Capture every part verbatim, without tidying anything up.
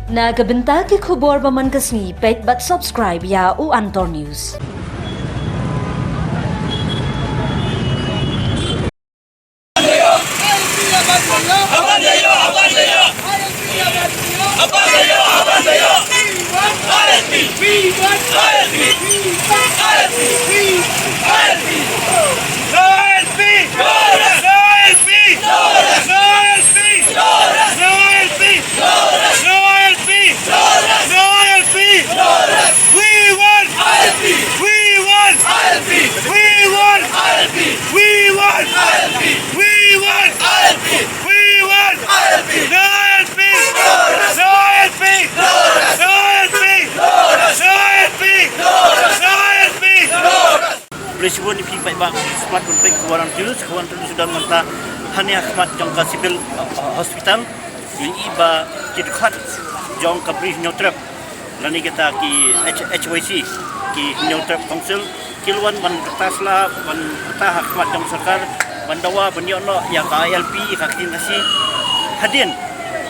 Na ka bynta ki khubor ba man ka sngi, peit bad subscribe ïa u Antor News. We want I L P! We want I L P! We want I L P! We want I L P! We want I L P! We want I L P! No I L P! No I L P! No I L P! No I L P! No I L P! Blei shibun ïa phi paidbah, smat ban peit khubor Antor News, khubor Antor News don mynta hangne ha khmat jong ka Civil, uh, Hospital. Ïa i ba ki dkhot jong ka Bri Hynñiewtrep lane kita ki H-, H Y C, ki Hynñiewtrep Council, ki la wan ban rta sla, ban rta ha khmat jong sorkar, ban dawa ban ïoh noh ïa ka I L P, ïa ka ktien Khasi. Hadien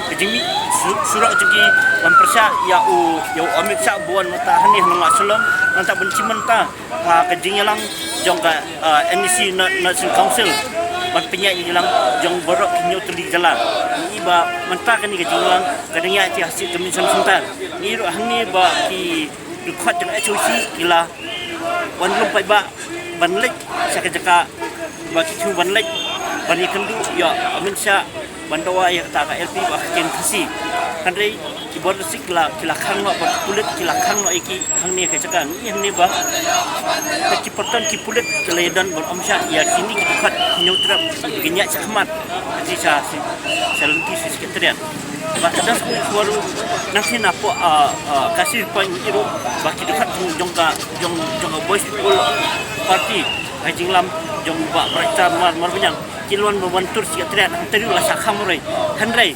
ka jingmih su-, surok jong ki ban pyrshah ïa u, ïa u Amit Shah ba wan mynta hangne ha nonglait Shillong, nangta ban shim bynta ha ka jingïalang jong ka, ah, N E C, Na-, National Council, ban pynïaid ïalang jong baroh ki hynñiew tylli ki jylla. Ïa i ba mynta kane ka jingïalang ka dang ïaid ha State Convention Centre. Ngi ruh hangne ba ki dkhot jong H Y C ki la wan lum paidbah ban leit sha ka jaka ba ki shu ban leit ban ïakynduh ïa u Amit Shah ban dawa ïa kata ka I L P bad ka ktien Khasi. Hynrei ki border ki la, ki la khang noh bad ki pulit ki la khang noh ïa ki hangne ha ka jaka. Ngi hangne ba ki pyrton ki pulit ki la ïadon ban ym shah ïa kine ki dkhot Hynñiewtrep kin ïaid shakhmat, sha, sha, sha lynti sha Secretariat. Bad ka dang sngewbha ruh nangta napoh, ah, ah, Khasi Ri Paid ngi ruh ba ki dkhot jong ka, jong, jong ka Voice People Party, ha jingïalam jong u Bah Brightstar Mar-, Marbaniang, ki la wan ban wan tur Secretariat, hangta ruh la shah khang marwei. Hynrei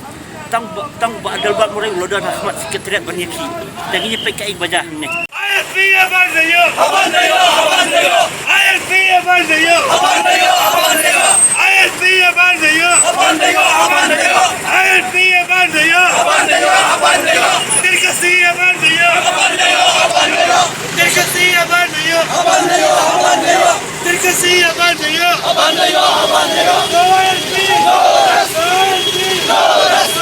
tang ba, tang Bah Adelbert marwei u la don ha khmat Secretariat ban ïakhih. Te ngin ïa peit kaei ba jia hangne. I L P ïa ban da ïoh! Ïa ban da ïoh! Ïa ban da ïoh! I L P ïa ban da ïoh! Ïa ban da ïoh! I L P ïa ban da ïoh! Ïa ban da ïoh! Ïa ban da ïoh! I L P ïa ban da ïoh! Ïa ban da ïoh! Ïa ban da ïoh! Ktien Khasi ïa ban da ïoh! Ïa ban da ïoh! Ïa ban da ïoh! Ktien Khasi ïa ban da ïoh! Ïa ban da ïoh! Ktien Khasi ïa ban da ïoh! Ïa ban da ïoh! Ïa ban da ïoh! No I L P! No I L P! No I L P!